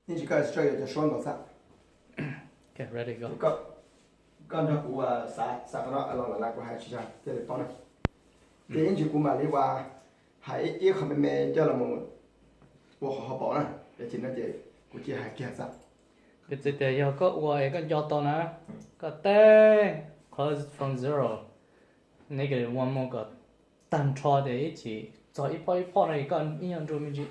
Ib ntsis koj tso yuav cov suab nkaus xwb. Koj nrog kuv xav qhov no los lawm na, kuv hais tsis yog thiaj li paub na. Ces ib ntsis kuv mam li ua hais ib qho me me coj los mus ua qhov hauv paus na, es no ces kuv cia hais kiag xwb. Piv txwv tias yog koj ua es koj nco tau na, koj teb qhov from zero negative one mus kom tag nrho ces ib chim txog ib phoj ib phoj no es koj ib nyuag nrug me ntsis,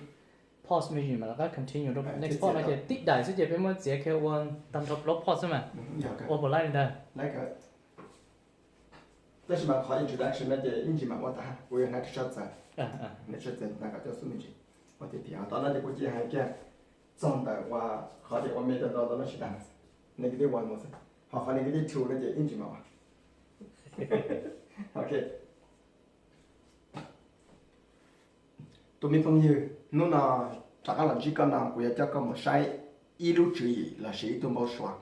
pause me ntsis mas rov qab continue rau next phoj no ces tib daim xwb ces peb muab txiav kiag ua tag nrho plaub phoj xwb mas. Ua puas laib li ntawd? Tab sis mas qhov introduction no ces ib ntsis mam ua tas, kuv yuav hnav ris tsho txawv, hnav ris tsho txawv tas kom coj xub me ntsis. Ua tiag tiag tau no ces kuv cia hais kiag txog ntawm ua qhov tias ua me tau ntau ntau no tsis tas, negative one mus xwb, ho qhov negative two no ces ib ntsis mam ua. Ok. Tus me phooj ywg, hnub no rov qab los ntsib koj no kuv yuav coj koj mus saib ib lub tswv yim lossis ib tug npau suav.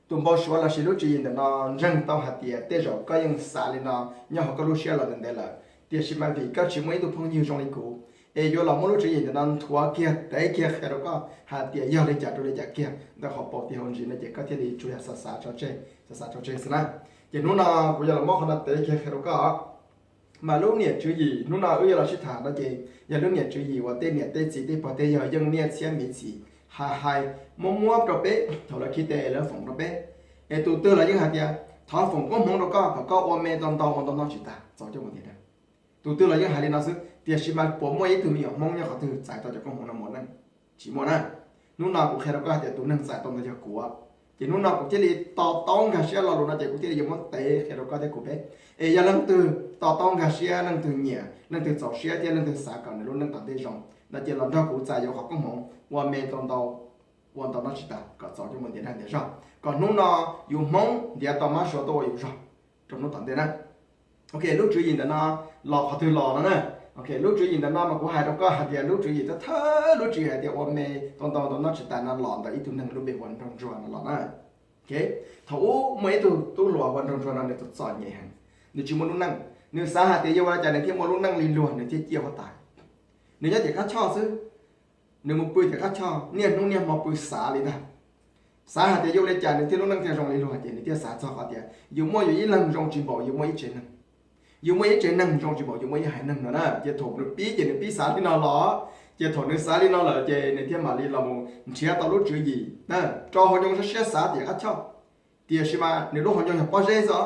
Tus npau suav lossis lub tswv yim ntawm no ntseeg tau hais tias tej zaum koj yeej xav li no nyob hauv koj lub siab los ntev ntev lawm, tiam sis mas vim koj tsis muaj ib tug phooj ywg zoo li kuv es yuav los muab lub tswv yim ntawm no nthuav kiag tev kiag qhia rau koj hais tias yog li cas rau li cas kiag ntawm hauv paus tiag hauv ntsis no ces koj thiaj li tsuas yog xav xav tso tseg, xav xav tso tseg xwb na. Ces hnub no kuv yuav los muab qhov no tev kiag qhia rau koj. Mas lub niam tswv yim hnub no wb yuav los sib tham no ces yog lub niam tswv yim uas tej niam tej txiv tej pog tej yawg yeej niaj txhiab miv txhim hais hais muab muab rau peb thaum lawv khi tes lawv foom rau peb. Es tus twg los yeej hais tias thov foom koob hmoov rau koj kom koj ua me tau ntau ua ntau noj tsis tas txaus coj mus ntiav dab. Tus twg los yeej hais li no xwb, tiam sis mas puas muaj ib tug me nyuam Hmoob nyob qhov twg txais tau cov koob hmoov no mus neej? Tsis muaj na. Hnub no kuv qhia rau koj hais tias tus neeg txais tau ntawd yog kuv, ces hnub no kuv thiaj li to taub nkag siab lo lus no ces kuv thiaj li yuav muab tev qhia rau koj thiab kuv peb. Es yog leej twg to taub nkag siab, leej twg nyiam, leej twg txaus siab thiab leej twg xav kom nws lub neej tom ntej zoo no ces los nrog kuv txais yuav qhov koob hmoov ua me tau ntau ua ntau noj tsis tas kom txaus coj mus ntiav dag ntiav zog, kom hnub no yus Hmoob ntiav tau mab sua tuaj ua yus zog rau hnub tom ntej na. Ok, lub tswv yim ntawm no los qhov twg los no na? Ok, lub tswv yim ntawm no mas kuv hais rau koj hais tias lub tswv yim thawj thawj lub tswv yim hais tias ua me tau ntau ntau noj tsis tas no los ntawm ib tug neeg lub npe hu ua Nraug Ntsuag no los na. Ok, thaum ub muaj ib tug tub hluas hu ua Nraug Ntsuag no nws txom txom nyem heev, nws tsis muaj lub neej, nws xav hais tias yuav ua li cas nws thiaj muaj lub neej li luag nws thiaj ciaj huab tais. Nws nyob tim qab choj xwb, nws mus pw tim qab choj niaj hnub niaj hmo pw xav li ntag. Xav hais tias yuav ua li cas nws thiaj lub neej thiaj zoo li luag ces nws thiaj xav txog qhov tias yus muaj yus ib leeg zoo tsis npaum yus muaj ib tsev neeg, yus muaj ib tsev neeg zoo tsis npaum yus muaj ib haiv neeg no na. Ces thaum nws pib ces nws pib xav li no los, ces thaum nws xav li no lawm ces nws thiaj mam li los mus nrhiav tau lub tswv yim na, rau hauv ncoo siab siab xav tim qab choj. Tiam sis mas nws lub hauv ncoo yog pob zeb xwb,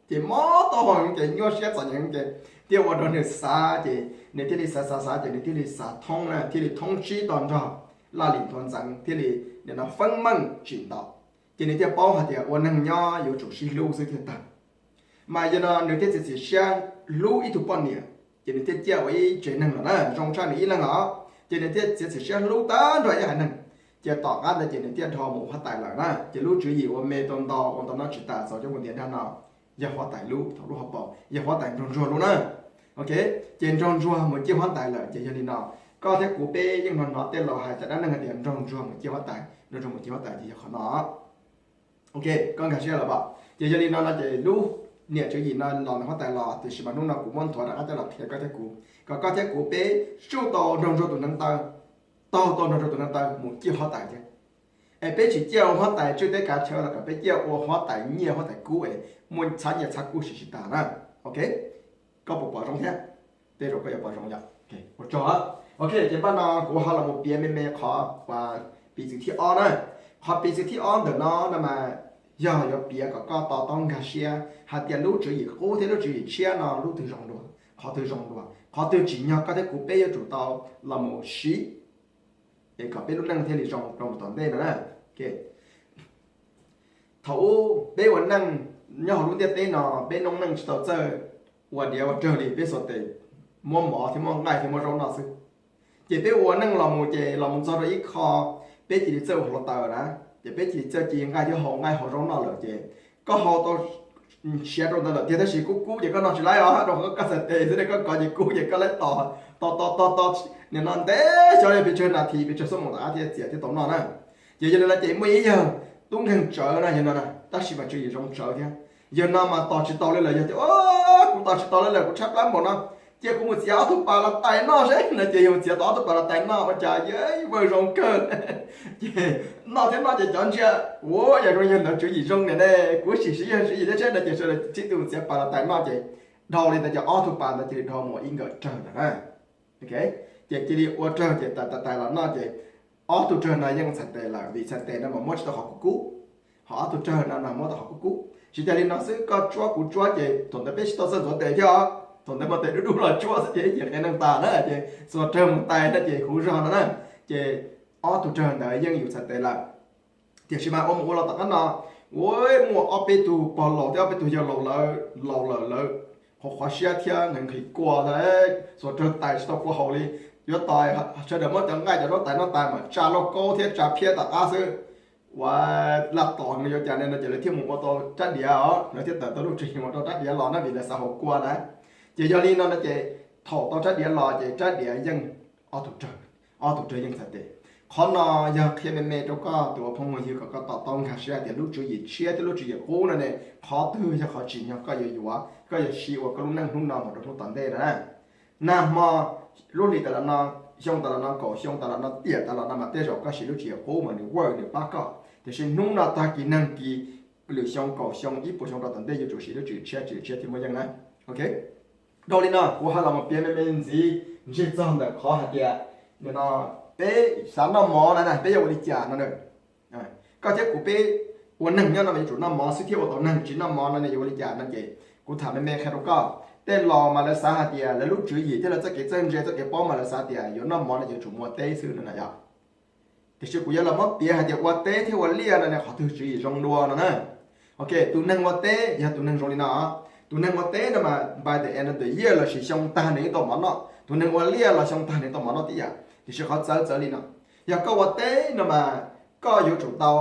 ces mob tau hauv ces nyuaj siab txom nyem ces thiaj ua rau nws xav ces nws thiaj li xav xav xav ces nws thiaj li xav thoob na, thiaj li thoob tsib tog nrog Laj Lim Ntuav Ntxeev thiaj li nim no feeb meej tsim ntaus, ces nws thiaj paub hais tias ua neeg nyob yuav tsum sib hlub xwb thiaj tag. Mas yog no nws thiaj txiav txim siab hlub ib tug poj niam, ces nws thiaj ciaj ua ib tsev neeg lawm na, zoo tshaj nws ib leeg os. Ces nws thiaj txiav txim siab hlub tag nrho ib haiv neeg. Ces tom qab ntawd ces nws thiaj dhau mus ua huab tais lawm na. Ces lub tswv yim ua me tau ntau ua ntau noj tsis tas txaus coj mus ntiav dag no yog huab tais lub, thaum lub hauv paus yog huab tais Nraug Ntsuag lub na. Ok, ces Nraug Ntsuag mus ciaj huab tais lawm ces yog li no, koj thiab kuv peb yeej hnov hnov tej laus hais cov dab neeg hais tias Nraug Ntsuag mus ciaj huab tais, Nraug Ntsuag mus ciaj huab tais ces yog qhov no. Ok, koj nkag siab lawm pom. Ces yog li no no ces lub niam tswv yim no los ntawm huab tais los, tiam sis mas hnub no kuv muab nthuav rov qab coj los qhia koj thiab kuv, kom koj thiab kuv peb tsuj tau Nraug Ntsuag tus neev taw, taug tau Nraug Ntsuag tus neev taw mus ciaj huab tais thiab. Es peb tsis ciaj ua huab tais tswj teb kav chaw los kom peb ciaj ua huab tais nyiaj huab tais kub es muaj txhab nyiaj txhab kub siv tsis tas na. Ok, koj puas pom zoo thiab? Tej zaum koj yuav pom zoo yom. Ua tsaug. Ok, ces pab no kuv ho los mus piav me me qhov uas piv txwv thib ob na. Qhov piv txwv thib ob ntawm no no mas yog yuav piav kom koj to taub nkag siab hais tias lub tswv yim qub thiab lub tswv yim tshiab no lub twg zoo dua, qhov twg zoo dua, qhov twg tsim nyog koj thiab kuv peb yuav tsum tau los mus siv es kom peb lub neej thiaj li zoo rau mus tom ntej no na. Thaum ub peb ua neej nyob hauv lub ntiaj teb no peb noob neej tsis tau txawj ua diav ua rag li, peb xuas tes muab mov thiab muab nqaij thiab muab zaub noj xwb. Ces peb ua neej los mus ces los mus txog rau ib qho peb cia li txawj ua hluav taws na, ces peb cia li txawj ci nqaij thiab hau nqaij hau zaub noj lawm ces koj hau tau siav rau ntawd lawm tiag tab sis kub kub ces koj noj tsis laib os, rau qhov koj txhais tes xwb ne, koj kov ces kub ces koj laib tos tos tos tos tos nim no ntev xyov li pes tsawg nas this pes tsawg xuab moos tom qab thiaj txiav thiaj tau noj na. Ces yog li no ces muaj ib yawg tub nkeeg tsawv na yog no na, tab sis mas tswv yim zoo tsawv thiab. Yawg no mas tos tsis tau li lawm, yawg tias kuv tos tsis tau li lawm kuv tshaib plab npaum no, Cia kuv mus txiav ob tug pas los tais noj seb no. Ces yawg mus txiav tau ob tug pas los tais noj, ua cas yawg vawj zoo kawg. Ces noj thiab noj ces cov ntsia, ua yam zoo yawg ntawd tswv yim zoo niam ne, kuv sim siv yawg tswv yim thiab seb no. Ces sawv daws sib tw mus txiav pas los tais noj ces dhau li ntawd ces ob tug pas ntawd cia li dhau mus ib nkawm rawg ntawd na. Ces cia li ua rawg ces tais tais tais los noj ces ob tug rawg no yeej txhais tes lawm, vim txhais tes no mas muab tsis tau qhov kub kub, ho ob tug rawg no mas muab tau qhov kub kub. Tsis tas li no xwb, koj tsuab kuv tsuab ces thaum ntawd peb tsis tau txawj ntxuav tes thiab os, thaum ntawd mas tes dub dub los tsuab xwb ces ib yam qhia neeg tas na, ces txuas rawg mus tais no ces huv zog no na. Ces ob tug rawg ntawd yeej yus txhais tes lawm. Tiam sis mas ua mus ua los tom qab no, ua muaj ob peb tug pog laus thiab ob peb tug yawg laus lawv laus lawm lawv qhuav qhuav siab thiab nqhis kua ntag, txuas rawg tais tsis tau kua haus li. Yuav tos sawv daws muab cov nqaij cov zaub tais noj tas mas tsa lauj kaub thiab tsa phiab tom qab xwb. Ua laj tos nws yuav cas ne no ces lawv thiaj mus ua tau rab diav os, lawv thiaj tawm tau lub tswv yim mus rau rab diav los na, vim lawv xav haus kua na. Ces yog li no no ces thaum tau rab diav los ces rab diav yeej ob tug rawg, ob tug rawg yeej txhais tes. Qhov no yog qhia me me rau koj tus ua phooj ywg kom koj to taub nkag siab hais tias lub tswv yim tshiab thiab lub tswv yim qub no ne, qhov twg yog qhov tsim nyog koj yuav yuav, koj yuav siv ua koj lub neej hnub no mus rau hnub tom ntej na. Nag hmo, lub hlis tas los no, xyoo tas los no, kaum xyoo tas los no, tiam tas los no mas tej zaum koj siv lub tswv yim qub mas nws work nws pab koj, tiam sis hnub no tag kis nag kis, lwm xyoo kaum xyoo ib puas xyoo rau tom ntej yuav tsum siv lub tswv yim tshiab, tswv yim tshiab thiaj muaj yeej na. Ok, dhau li no kuv hais los mus piav me me ntxiv ntsig txog ntawm qhov hais tias nim no peb xav noj mov na, peb yuav ua li cas no. Koj thiab kuv peb ua neeg nyob no mas yuav tsum noj mov xwb thiab ua tau neeg, tsis noj mov no ne yuav ua li cas no ces kuv tham me me qhia rau koj. Tej laus mas lawv xav hais tias lawv lub tswv yim thiab lawv txoj kev txawj ntse txoj kev paub mas lawv xav tias yuav noj mov no ces yuav tsum mus ua teb xwb no na yom. Tiam sis kuv yuav los muab piav hais tias ua teb thiab ua liaj no ne qhov twg tswv yim zoo dua no na. Ok, tus neeg ua teb yog tus neeg zoo li no. Tus neeg ua teb no mas by the end of the year lossis xyoo tag nws yeej tau mov noj, tus neeg ua liaj los xyoo tag nws tau mov noj tib yam. Tiam sis qhov txawv txawv li no, yog koj ua teb no mas koj yuav tsum tau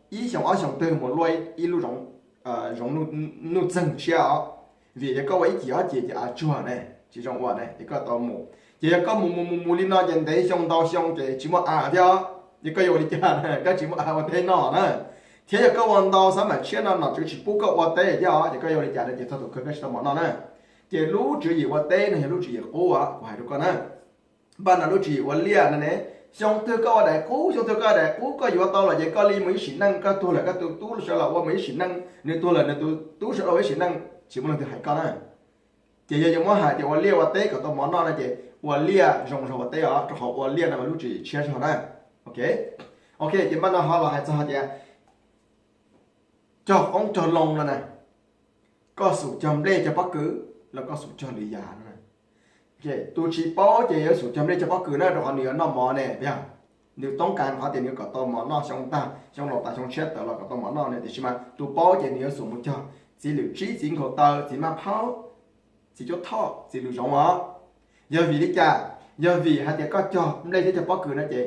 ib xyoos ob xyoos twg mus luaj ib lub zoov, zoov nuj txeeg tshiab os. Vim yog koj ua ib cim ob cim ces av tsuag ne, tsis zoo ua ne, ces koj tau mus. Ces yog koj mus mus mus mus li no ces ntev xyoo ntau xyoo ces tsis muaj av thiab os, ces koj yuav ua li cas? Koj tsis muaj av ua teb noj na. Thiab yog koj ua ntau xab mam tshiab no nom tswv tsis pub koj ua teb thiab os, ces koj yuav ua li cas no? Ces txog tus kawg koj tsis tau mov noj na. Ces lub tswv yim ua teb no yog lub tswv yim qub os, kuv hais rau koj na. Npaj no lub tswv yim ua liaj no ne, xyoo twg koj ua daim qub, xyoo twg koj ua daim qub, koj yuav tau los ces koj li mus ib sim neej, koj tuag lawm koj tus tub sawv los ua mus ib sim neej, nws tuag lawm nws tus tub sawv los ua ib sim neej, tsis muaj leej twg hais koj na. Ces yog yuav muab hais tias ua liaj ua teb kom tau mov noj no ces ua liaj zoo zog ua teb os, rau qhov ua liaj no mas lub tswv yim tshiab zog na. Ok, ok, ces npaj no ho los hais txog hais tias cog qoob cog loo no na, koj xum cog nplej cog pob kws los koj xum cog lwm yam no na. Tus tsis paub ces yuav xum cog nplej cog pob kws na, rau qhov nws yuav noj mov ne, yog nws toob kas qhov tias nws yuav kom tau mov noj xyoo tag, xyoo laus tas xyoo tshiab tawm los kom tau mov noj ne. Tiam sis mas tus paub ces nws yuav xum mus cog txiv lwm tsib, txiv nkhaus taw, txiv maj phaub, txiv cuab thoj, txiv lwm zoov os. Yog vim li cas? Yog vim hais tias koj cog nplej thiab cog pob kws no ces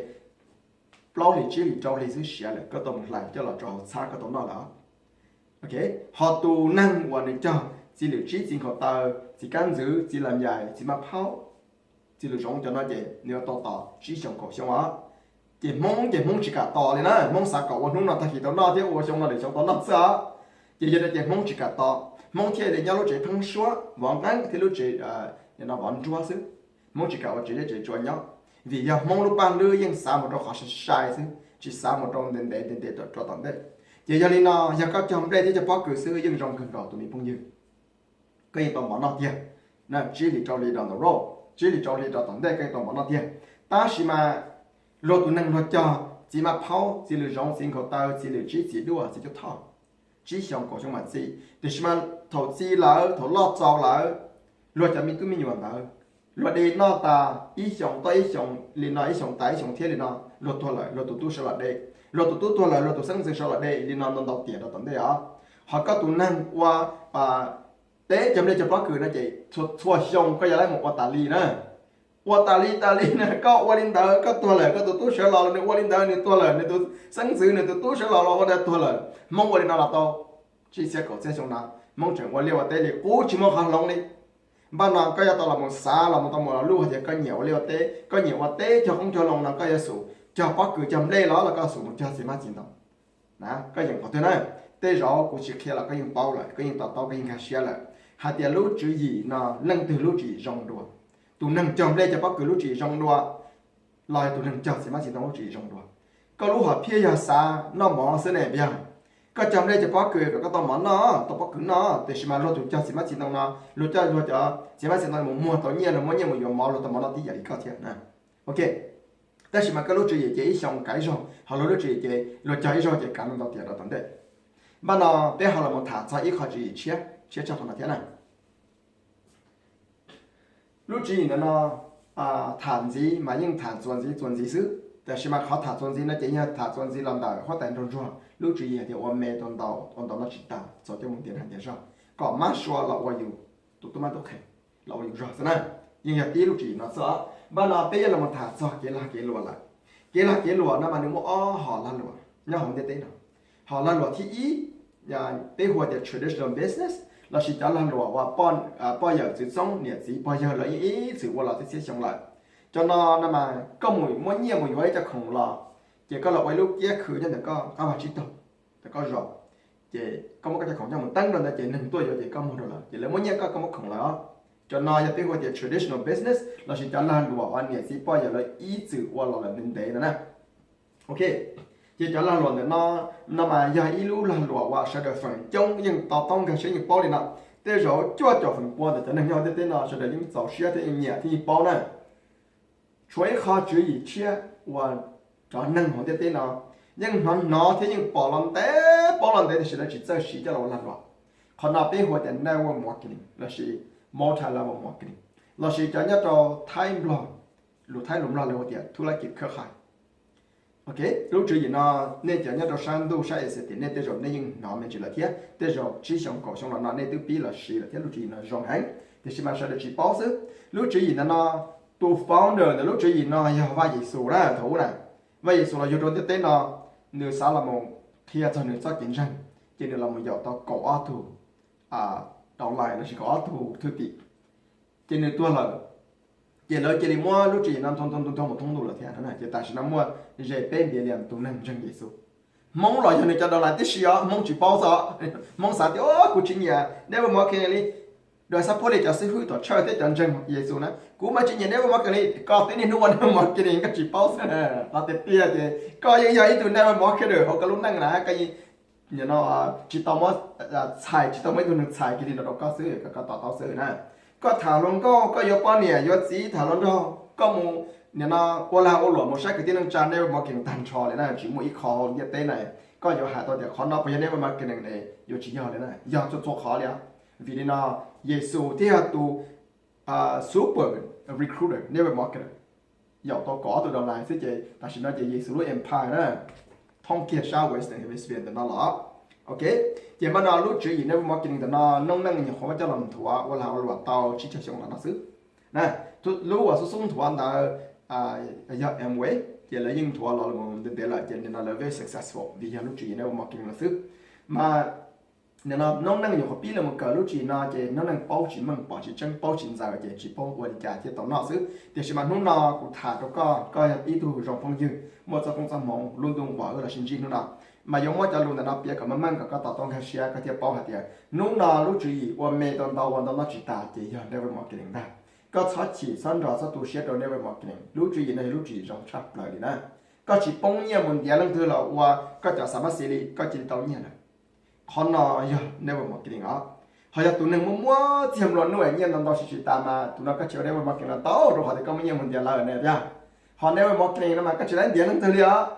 plaub hlis tsib hlis rau hli xwb siav lawm, koj tau mus hlais coj los rau hauv txhab koj tau noj lawm. Ho tus neeg uas nws cog txiv lwm tsib, txiv nkhaus taw, txiv kab ntxwv, txiv lam yais, txiv maj phaub, txiv lwm zoov cov no ces nws yuav tau tos tsib xyoos kaum xyoo os. Ces Hmoob ces Hmoob tsis kam tos li na, Hmoob xav kom ua hnub no tag kis tau noj thiab ua xyoo no lwm xyoo tau noj xwb os. Ces yog li ces Hmoob tsis kam tos, Hmoob thiaj li nyob lub tsev pheeb suab vov nqeeb thiab lub tsev vov nruab xwb. Hmoob tsis kam ua tsev zeb tsev tsua nyob, vim yog Hmoob lub paj hlwb yeej xav mus rau qhov sai sai xwb, tsis xav mus rau ntev ntev ntev ntev rau tom ntej. Ces yog li no, yog koj cog nplej thiab cog pob kws xwb yeej zoo kawg nkaus tus me phooj ywg, koj yeej tau mov noj tiag. Tsib hlis rau hli down the road, tsib hlis rau hli rau tom ntej koj yeej tau mov noj tiag. Tab sis mas luag tus neeg luag cog txiv maj phaub, txiv lwm zoov, txiv nkhaus taw, txiv lwm tsib, txiv duaj, txiv cuab thoj, tsib xyoos kaum xyoo mam txi. Tiam sis mas thaum txi lawm, thaum loj txaus lawm, luag cov me tub me nyuam ntawd, luag de noj tas ib xyoos tau ib xyoos li no, ib xyoos tas ib xyoos thiab li no, luag tuag lawm luag tus tub sawv los de, luag tus tub tuag lawm luag tus xeeb ntxwv sawv los de li no ntau ntau tiam rau tom ntej os. Ho koj tus neeg ua teb cog nplej cog pob kws no ces txhua xyoo koj yuav lab mus ua tas li na. Ua tas li tas li na, koj ua li ntawd koj tuag lawm koj tus tub sawv los los nws ua li ntawd nws tuag lawm, nws tus xeeb ntxwv nws tus tub sawv los los ua ntawd tuag lawm. Hmoob ua li no los tau tsib txhiab kaum txhiab xyoo no, Hmoob tseem ua liaj ua teb li qub tsis muaj qhov hloov li. Npaj no koj yuav tau los mus xav los mus tau mus los luj hais tias koj nyiam ua liaj ua teb, koj nyiam ua teb cog qoob cog loo no koj yuav xum cog pob kws cog nplej los los koj xum mus cog txiv hmab txiv ntoo. Koj yeem qhov twg na, tej zaum kuv tsis qhia los koj yeej paub lawm, koj yeej to taub koj yeej nkag siab lawm hais tias lub tswv yim no leej twg lub tswv yim zoo dua. Tus neeg cog nplej cog pob kws lub tswv yim zoo dua los yog tus neeg cog txiv hmab txiv ntoo lub tswv yim zoo dua? Koj lub hom phiaj yog xav noj mov xwb ne, yog koj cog nplej cog pob kws kom koj tau mov noj, tau pob kws noj, tiam sis mas luag tus cog txiv hmab txiv ntoo no, luag coj luag cov txiv hmab txiv ntoo mus muag tau nyiaj, luag muab nyiaj mus yuav mov, luag tau mov noj tib yam li koj thiab na. Ok, tab sis mas koj lub tswv yim ces ib xyoo kav ib zaug, ho luag lub tswv yim ces luag cog ib zaug ces kav ntau tiam rau tom ntej. Npaj no peb ho los tham txog ib qho tswv yim tshiab tshiab tshaj qhov no thiab na. Lub tswv yim ntawm no tham ntxiv mas yeej tham txuas ntxiv txuas ntxiv xwb, tab sis mas qhov tham txuas ntxiv no ces yog tham txuas ntxiv los ntawm huab tais nraug ntsuag lub tswv yim hais tias ua me tau ntau, ua ntau no tsis tas, txaus coj mus ntiav nag ntiav zog kom mab sua los ua yus tus tub mab tub qhe, los ua yus zog xwb na. Yeej yog tib lub tswv yim no xwb os. Npaj no peb yuav los tham txog kev lag kev luam lawm. Kev lag kev luam no mas nws muaj ob hom lag luam nyob hauv ntiaj teb no. Hom lag luam thib ib, peb hu tias traditional business, lossis cov lag luam uas poj yawm txwv txoob niam txiv pog yawg lawv yeej ib txwm ua los txhiab txhiab xyoo lawm. Cov no no mas koj mus muab nyiaj mus yuav ib co khoom los, ces koj los ua ib lub kiab khw nyob ntawm koj qab vag tsib taug, ntawm koj zos, ces koj muab koj cov khoom coj mus teeb rau ntawd ces neeg tuaj yuav ces koj muag rau lawv, ces lawv muab nyiaj koj, koj muab khoom lawv os. Cov no yog peb hu tias traditional business lossis cov lag luam uas niam txiv poj yawm lawv ib txwm ua los lawm ntev ntev no na. Ok, ces cov lag luam ntawm no no mas yog ib lub lag luam uas sawv daws feem coob yeej to taub nkag siab yeej paub li no. Tej zaum cuaj caum feem pua ntawm cov neeg nyob hauv ntiaj teb no sawv daws yeej txaus siab thiab yeej nyiam thiab yeej paub na. Tshuav ib qho tswv yim tshiab uas cov neeg hauv ntiaj teb no yeej hnov hnov thiab yeej pom los ntev paub los ntev tiam sis lawv tsis txawj siv coj los ua lag luam. Qhov no peb hu tias network marketing lossis multi level marketing, lossis cov nyob rau Thaib Nplog, lus Thaib lus Nplog lawv hu tias thub lab kis khab khai. Ok, lub tswv yim no nej cov nyob rau sab ntuj sab Asia tias nej tej zaum nej yeej hnov me ntsis lawm thiab, tej zaum tsib xyoo kaum xyoo los no nej twb pib los siv lawm thiab, lub tswv yim no zoo heev tiam sis mas sawv daws tsis paub xwb. Lub tswv yim ntawm no, tus founder ntawm lub tswv yim no yog Vaj Yexus na, thaum ub na. Vaj Yexus los yug rau ntiaj teb no, nws xav los mus qhia txog nws txoj kev ntseeg, ces nws los mus yaum tau kaum ob tug downline lossis kaum ob tug thwj tim, ces nws tuag lawm. Ces lawv cia li muab lub tswv yim no nthua nthua nthua mus thoob ntuj lawm thiab na. Ces tam sim no muaj ze peb billion tus neeg ntseeg Yexus. Hmoob los yog nws cov downline tib si os, Hmoob tsis paub xwb. Hmoob xav tias kuv tsis nyiam network marketing li, rau xab phuab li cov xib hwb tom church thiab cov ntseeg Yexus na, kuv mas tsis nyiam network marketing li. Koj twb niaj hnub ua network marketing koj tsis paub xwb. Qhov tiag tiag ces koj yeej yog ib tug network marketer hauv koj lub neej na, koj yeej tsis tau muab txhais, tsis tau muab ib tug neeg txhais kiag li no rau koj xwb, koj to taub xwb na. Koj tham hluas nkauj, koj yuav poj niam yuav txiv, tham hluas nraug, koj mus nim no ua lag ua luam mus saib kwv tij neej tsa, network marketing tag nrho li na, tsis muaj ib qho hauv ntiaj teb na koj yuav hais tau tias qhov no puas yog network marketing ne, yuav tsis yog li na, yog txhua txhua qhov li os. Vim li no, Yexus thiaj yog tus super recruiter, network marketer, yaum tau kaum ob tug downline xwb ces tam sim no ces Yexus lub empire na thoob kiag sab Western Hemisphere ntawm no los. Ok, ces mas no lub tswv yim network marketing ntawm no noob neej nyuam qhuav muab coj los nthuav ua lag ua luam tau tsib caug xyoo los no xwb. Lub uas xub xub nthuav ntawd yog Amway, ces lawv yeej nthuav los ntev ntev lawm ces nim no lawv very successful vim yog lub tswv yim network marketing no xwb. Mas nim no noob neej nyuam qhuav pib los mus kawm lub tswv yim no ces noob neej paub tsis meej pom tsis tseeb paub tsis ntxaws ces tsis paub ua li cas thiaj tau noj xwb. Tiam sis mas hnub no kuv tham rau koj, koj yog ib tug zoo phooj ywg muaj txoj koob txoj hmoov lub ntuj nquam wb los sib ntsib hnub no, mas yuav muab cov lus ntawm no piav kom meej meej kom koj to taub nkag siab koj thiaj paub hais tias hnub no lub tswv yim ua me tau ntau ua ntau noj tsis tas ces yog network marketing ntag. Koj txhob chim txhob nrog txhob tu siab rau network marketing, lub tswv yim no yog lub tswv yim zoo tshaj plaws li na. Koj tsis poob nyiaj mus ntiav leej twg los ua koj cov xav mab xis li koj cia li tau nyiaj lawm. Qhov no yog network marketing os. Ho yog tus neeg muaj muaj txiag nplua nuj nyiaj ntau ntau tsis tsis tas mas tus no koj tsis ua network marketing los tau rau qhov tias koj muaj nyiaj mus ntiav lawv ne tiag. Ho network marketing no mas koj tsis tau ntiav leej twg li os,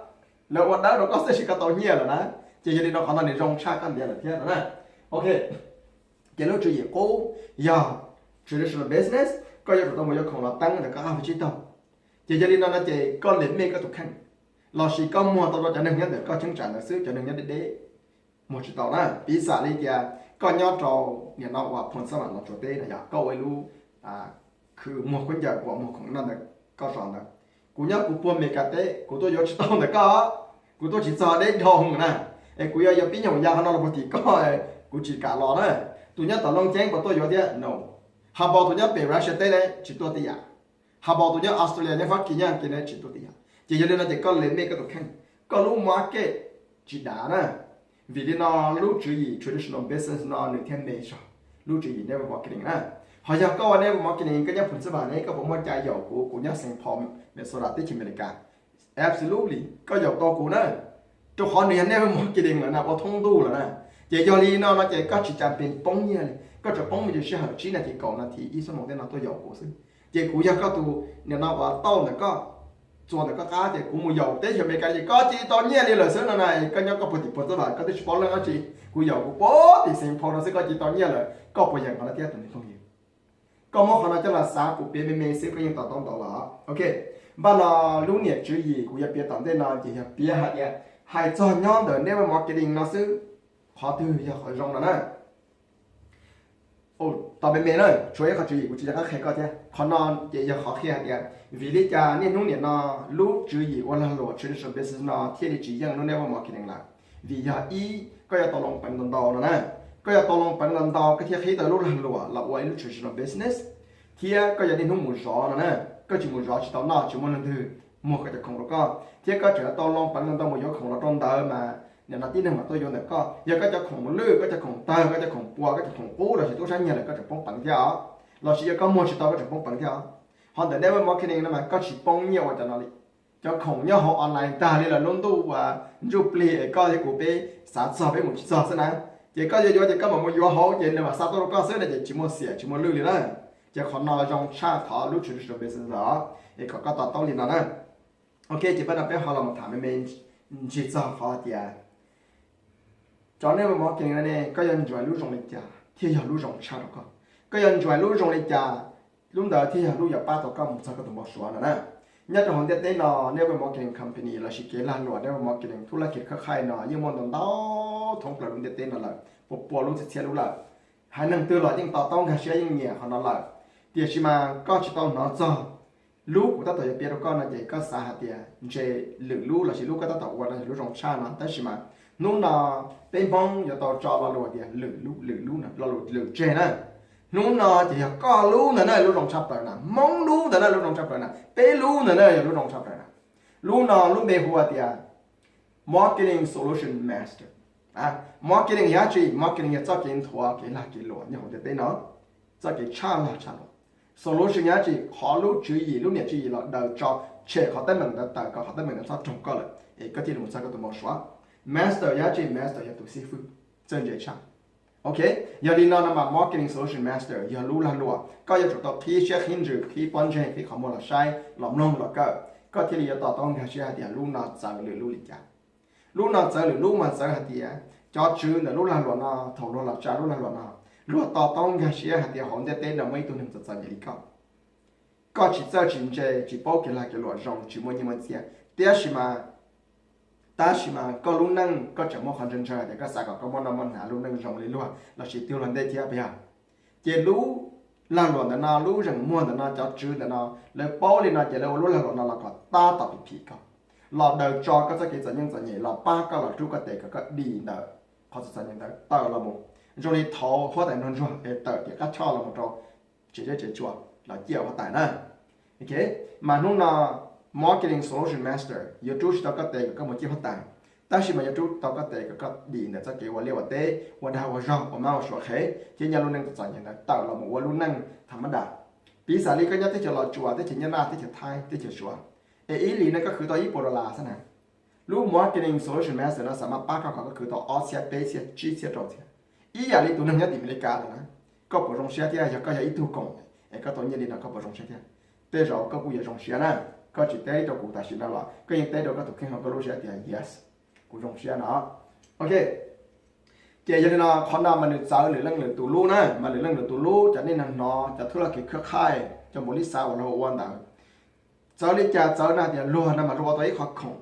lawv ua dawb rau koj xwb sis koj tau nyiaj lawm na. Ces yog li no qhov no nws zoo tshaj koj ntiav lawm thiab no na. Ok, ces lub tswv yim qub yog traditional business, koj yuav tsum tau mus yuav khoom los teeb ntawm koj qab vag tsib taug. Ces yog li no no ces koj limit koj tus kheej, lossis koj muag tau rau cov neeg nyob ntawm koj cheeb tsam ntawd xwb, cov neeg nyob deb deb muag tsis tau na. Piv xam li tias koj nyob rau nim no uas Phoos Xab Vam Los Tsuas teb no yog koj ua ib lub khw muag khaub ncaws uas muag khoom noj ntawm koj zos ntawd. Kuv nyob kuv puag Mes Kas teb kuv tuaj yuav tsis tau ntawm koj, kuv tuaj tsis txog deb dhau na. Es kuv yuav yuav pib nyoog ya qhov no los puag tim koj, kuv tsis kam los na. Tus nyob tom Looj Ceeb puas tuaj yuav thiab? No. Hab Npaus tus nyob pem Russia teb ne tsis tuaj tib yam. Hab Npaus tus nyob Australia nyob Fab Kis nyob Askiv ne tsis tuaj tib yam. Ces yog li no ces koj limit koj tus kheej, koj lub market tsis dav na. Vim li no lub tswv yim traditional business no nws thiaj me zog lub tswv yim network marketing na. Ho yog koj ua network marketing, koj nyob Phoenix City ne, koj puas muaj cai yaum kuv, kuv nyob Saint Paul, Minnesota, teb chaws Amelikas? Absolutely, koj yaum tau kuv na, rau qhov nws yog network marketing lawm na, ua thoob ntuj lawm na. Ces yog li no no ces koj tsis cas pes poob nyiaj li, koj tsuas poob me ntsis sij hawm tsib nas this, kaum nas this, ib xuab moos tej no tuaj yaum kuv xwb. Ces kuv yog koj tus, nim no uas tauj ntawm koj, txuas ntawm koj qab, ces kuv mus yaum teb chaws Amelikas ces koj cia li tau nyiaj li lawm xwb no na. Koj nyob koj puag tim Phoenix City, koj twb tsis paub leej dab tsi, kuv yaum kuv puag tim Saint Paul no xwb koj cia li tau nyiaj lawm, koj puas yeem qhov no thiab tus niam phooj ywg? Koj muab qhov no coj los xav puas piav me me xwb koj yeej to taub ntau lawm. Ok, npaj no lub niam tswv yim kuv yuav piav tom ntej no ces yog piav hais tias, hais txog nyob ntawm network marketing no xwb, qhov twg yog qhov zoo no na? Tau me me na, tshuav ib qho tswv yim kuv tsis nco qab qhia koj thiab. Qhov no ces yog qhov qhia hais tias vim li cas niaj hnub nim no lub tswv yim ua lag luam traditional business no thiaj li tsis yeej lub network marketing lawm. Vim yog ib, koj yuav tau loo peev ntau ntau no na. Koj yuav tau loo peev ntau ntau koj thiaj qhib tau lub lag luam los ua ib lub traditional business. Thiab koj yuav niaj hnub mus zov no na, koj tsis mus zov tsis tau noj, tsis muaj leej twg muag koj cov khoom rau koj. Thiab koj tseem yuav tau loo peev ntau ntau mus yuav khoom los rau ntawd mas nim no tib neeg mam tuaj yuav ntawm koj. Yog koj cov khoom lwj, koj cov khoom tawg, koj cov khoom puas, koj cov khoom qub lossis tub sab nyiag lawm koj tseem poob peev thiab os. Lossis yog koj muag tsis tau koj tseem poob peev thiab os. Ho ntawm network marketing no mas koj tsis poob nyiaj ua cov no li. Cov khoom nyob hauv online tag li lawm, lub ntuj uas ntsuj plig es koj thiab kuv peb xav txog peb mus tsis txog xwb na. Ces koj yuav yuav ces koj mam mus yuav hauv ces nws mam xa tuaj rau koj xwb na, ces tsis muaj xiam tsis muaj lwj li na. Ces qhov no zoo tshaj qhov lub traditional business lawm, es kom koj to taub li no na. Ok, ces peb no peb ho los tham me me ntsig txog qhov tias cov network marketing no ne, koj yuav enjoy lub zoo li cas thiaj yog lub zoo tshaj rau koj? Koj yuav enjoy lub zoo li cas, lub ntawd thiaj yog lub yuav pab tau koj mus txog koj tus npau suav no na. Nyob rau hauv ntiaj teb no network marketing company lossis kev lag luam network marketing thub laj kev khab khaij no yeej muaj ntau ntau thoob plaws lub ntiaj teb no lawm, puas pua lub txhiab txhiab lub lawm. Haiv neeg twg los yeej to taub nkag siab yeej nyiam qhov no lawm. Tiam sis mas koj tsis tau hnov txog lub kuv tab tom yuav piav rau koj no ces koj xav hais tias ntshe lwm lub lossis lub koj tab tom ua no yog lub zoo tshaj no, tab sis mas hnub no peb Hmoob yuav tau tso lo lus tias lwm lub, lwm lub no, lo lus lwm tseg na. Hnub no ces yog koj lub ntawd na lub zoo tshaj plaws na, Hmoob lub ntawd na lub zoo tshaj plaws na, peb lub ntawd na yog lub zoo tshaj plaws na. Lub no lub npe hu tias Marketing Solution Master. Marketing yog dab tsi? Marketing yog txoj kev nthuav kev lag kev luam nyob hauv ntiaj teb no, txoj kev tshaj lag tshaj luam. Solution yog dab tsi? Qhov lub tswv yim, lub niam tswv yim los daws tso tshem qhov teeb meem ntawd tawm kom qhov teeb meem ntawd txhob raug koj lawm es koj thiaj li mus txog koj tus npau suav. Master yog dab tsi? Master yog tus xib fwb txawj ntse tshaj. Ok, yog li no no mas Marketing Solution Master yog lub lag luam koj yuav tsum tau qhib siab qhib ntsws, qhib pob ntseg, qhib qhov muag los saib, los mloog los kawm, koj thiaj li yuav to taub nkag siab hais tias lub no txawv lwm lub li cas. Lub no txawv lwm lub mas txawv hais tias cov tswv ntawm lub lag luam no thaum luag los tsa lub lag luam no, luag to taub nkag siab hais tias hauv ntiaj teb no muaj ib tug neeg txom txom nyem li koj. Koj tsis txawj tsis ntse, tsis paub kev lag kev luam zoo, tsis muaj nyiaj muaj txiaj, tiam sis mas tab sis mas koj lub neej koj tseem muaj qhov ntshaw ntshaw tias koj xav kom koj muaj noj muaj hnav lub neej zoo li luag lossis twg luag ntej thiab puas yog? Ces lub lag luam ntawm no, lub zeem muag ntawm no, cov tswv ntawm no, lawv paub li no ces lawv ua lub lag luam no los kom tab tom phim phim koj, los daws tso koj txoj kev txom nyem txom nyem, los pab koj los rub koj tes kom koj dim ntawm qhov txom txom nyem ntawd tawm los mus. Zoo li thaum huab tais nraug ntsuag es tawm tim qab choj los mus rau tsev zeb tsev tsua los ciaj huab tais na. Mas hnub no Marketing Solution Master yuav rub tsis tau koj tes kom koj mus ciaj huab tais, tab sis mas yuav rub tau koj tes kom koj dim ntawm txoj kev ua liaj ua teb, ua dag ua zog, ua mab ua suav qhev, thiab nyob lub neej txom txom nyem ntawd tawm los mus ua lub neej tham mab dam. Piv xam li koj nyob teb chaws Los Tsuas, teb chaws Nyab Laj, teb chaws Thaib, teb chaws Suav, es ib hlis no koj khwv tau ib puas dollar xwb na. Lub Marketing Solution Master no xav mas pab koj kom koj khwv tau ob txhiab, peb txhiab, tsib txhiab, rau txhiab. Ib yam li tus neeg nyob tim Amelikas ntawd na, koj puas zoo siab thiab? Yog koj yog ib tug koom es koj tau nyiaj li no koj puas zoo siab thiab? Tej zaum koj kuj yuav zoo siab na. Koj tsis teb rau kuv tam sim no los koj yeej teb rau koj tus kheej hauv koj lub siab tias yes, kuv zoo siab no. Ok, ces yog li no qhov no mas nws txawv lwm leej lwm tus lub na, mas lwm leej lwm tus lub, cov nej hnov cov thub laj kev khab khaij, cov npaum li xav uas luag ua ntawd. Txawv li cas? Txawv na tias luag no mas luag ua tau ib qho khoom,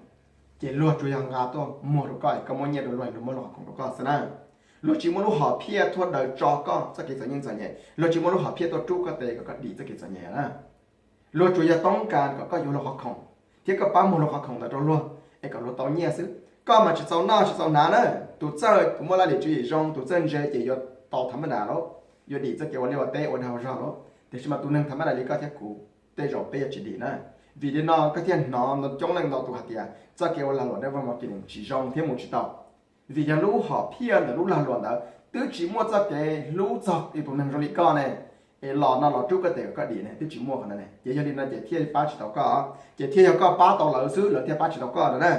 ces luag tsuas yog nqa tuaj muag rau koj es koj muab nyiaj rau luag es luag muab luag qhov khoom rau koj xwb na. Luag tsis muaj lub hom phiaj tuaj daws tso koj txoj kev txom nyem txom nyem, luag tsis muaj lub hom phiaj tuaj rub koj tes kom koj dim txoj kev txom nyem na. Luag tsuas yog toob kas kom koj yuav luag qhov khoom thiab koj pab muag luag qhov khoom ntawd rau luag es kom luag tau nyiaj xwb. Koj mas tsis txaus noj tsis txaus hnav na. Tus txawj, tus muaj laj lim tswv yim zoo, tus txawj ntse ces yuav tau tham mab dam lauj, yuav dim txoj kev ua liaj ua teb ua dag ua zog lauj. Tiam sis mas tus neeg tham mab dam li koj thiab kuv, tej zaum peb yuav tsis dim na. Vim li no koj thiaj hnov coob leej ntau tus hais tias txoj kev ua lag luam network marketing tsis zoo thiab mus tsis tau. Vim yog lub hom phiaj ntawm lub lag luam ntawd twb tsis muaj txoj kev hlub txog ib tus neeg zoo li koj ne, Es los no los rub koj tes kom koj dim ne, twb tsis muaj qhov no ne. Ces yog li no ces thiaj pab tsis tau koj, ces thiaj yog koj pab tau lawv xwb lawv thiaj pab tsis tau koj no na.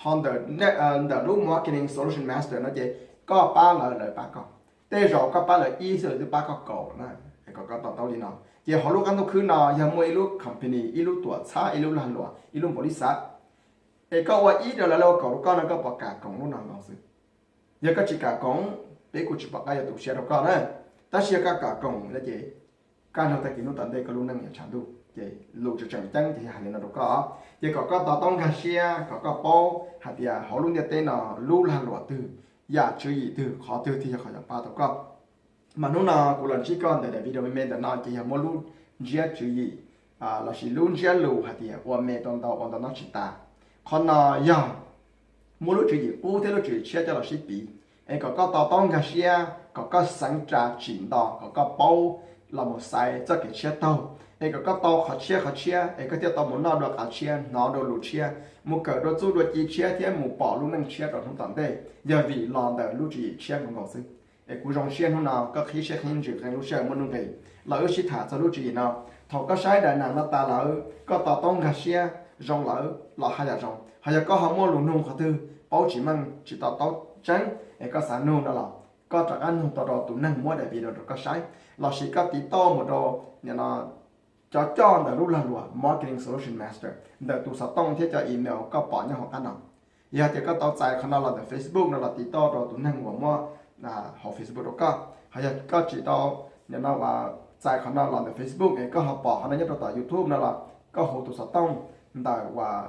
Ho ntawm lub Marketing Solution Master no ces koj pab lawv lawv pab koj. Tej zaum koj pab lawv ib xwb lawv twb pab koj kaum na. Kom koj to taub li no ces hauv lub qab ntuj khwb no yog muaj ib lub company, ib lub tuam txhab, ib lub lag luam, ib lub npaum li xav. Es koj ua ib rau lawv, lawv ua kaum rau koj no koj puas kam koom lub no nkaus xwb? Yog koj tsis kam koom, peb kuj tsis pom qab yuav tu siab rau koj na. Tab sis yog koj kam koom no ces kaj ntug tag kis hnub tom ntej koj lub neej yuav tshav ntuj. Ces lus tseem ceeb ces yog hais li no rau koj, ces kom koj to taub nkag siab, kom koj paub hais tias hauv lub ntiaj teb no lub lag luam twg, yam tswv yim twg, qhov twg thiaj yog qhov yuav pab tau koj. Mas hnub no kuv los ntsib koj ntawm daim video me me ntawm no ces yog muab lub ntsiab tswv yim lossis lub ntsiab lus hais tias ua me tau ntau ua ntau noj tsis tas. Qhov no yog muab lub tswv yim qub thiab lub tswv yim tshiab coj los sib piv, es kom koj to taub nkag siab, kom koj xeev ras tsim nto, kom koj paub los mus xaiv txoj kev tshiab taug, es kom koj tau qhov tshiab qhov tshiab, es koj thiaj tau mus noj dua qab tshiab, hnov dua lus tshiab, mus kawm dua txuj dua ci tshiab thiab mus pom lub neej tshiab rau hnub tom ntej. Yog vim los ntawm lub tswv yim tshiab nkaus nkaus xwb. Es kuv zoo siab hnub no koj qhib siab qhib ntsws qee lub sij hawm muaj nuj nqis los wb sib tham txog lub tswv yim no. Thaum koj saib daim nam no tas lawm koj to taub nkag siab zoo lawm los haj yam zoo. Ho yog koj ho muaj lus nug qhov twg paub tsis meej tsis to taub tseeb es koj xav nug no los koj rov qab nug tau rau tus neeg muab daim video rau koj saib, lossis koj tiv tauj mus rau cov coj ntawm lub lag luam Marketing Solution Master ntawm tus xov tooj thiab cov email koj pom nyob hauv qab no. Yog tias koj tau txais qhov no los ntawm Facebook no los tiv tauj rau tus neeg uas muab hauv Facebook rau koj. Ho yog koj tsis tau txais qhov no los ntawm Facebook es koj ho pom qhov no nyob rau tom YouTube no los koj hu tus xov tooj ntawm uas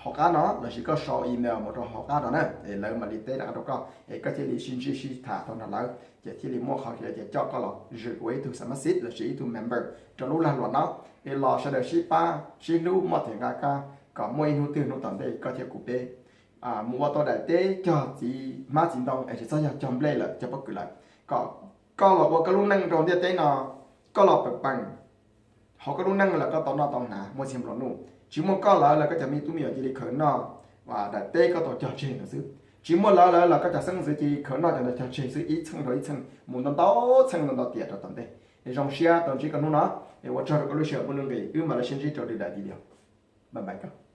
hauv qab no lossis koj sau email mus rau hauv qab no na, es lawv mam li teb rov qab rau koj es koj thiaj li sib ntsib sib tham tau nrog lawv ces thiaj li muaj qhov kev tias coj koj los zwm ua ib tug Smart Seed lossis ib tug member rau lub lag luam no, es los sawv daws sib pab sib hlub moj them nqa kab kom muaj ib hnub twg hnub tom ntej koj thiab kuv peb mus ua tau daim teb cog txiv hmab txiv ntoo es tsis txhob yog cog nplej lawm cog pob kws lawm, kom koj los ua koj lub neej rau ntiaj teb no, koj los pem peem hauv koj lub neej los koj tau noj tau hnav muaj txiag nplua nuj. Tsis muaj koj lawm los koj cov me tub me nyuam cia li khaws noj daim teb koj tau cog tseg ntawd xwb. Tsis muaj lawv lawv los koj cov xeeb ntxwv cia li khaws noj cov ntawd cog tseg xwb, ib txheej rau ib txheej mus ntau ntau txheej ntau ntau tiam rau tom ntej. Es zoo siab tau ntsib koj hnub no, es ua tsaug rau koj lub sij hawm muaj nuj nqis, wb mam li sib ntsib rau lwm daim video. Bye bye koj.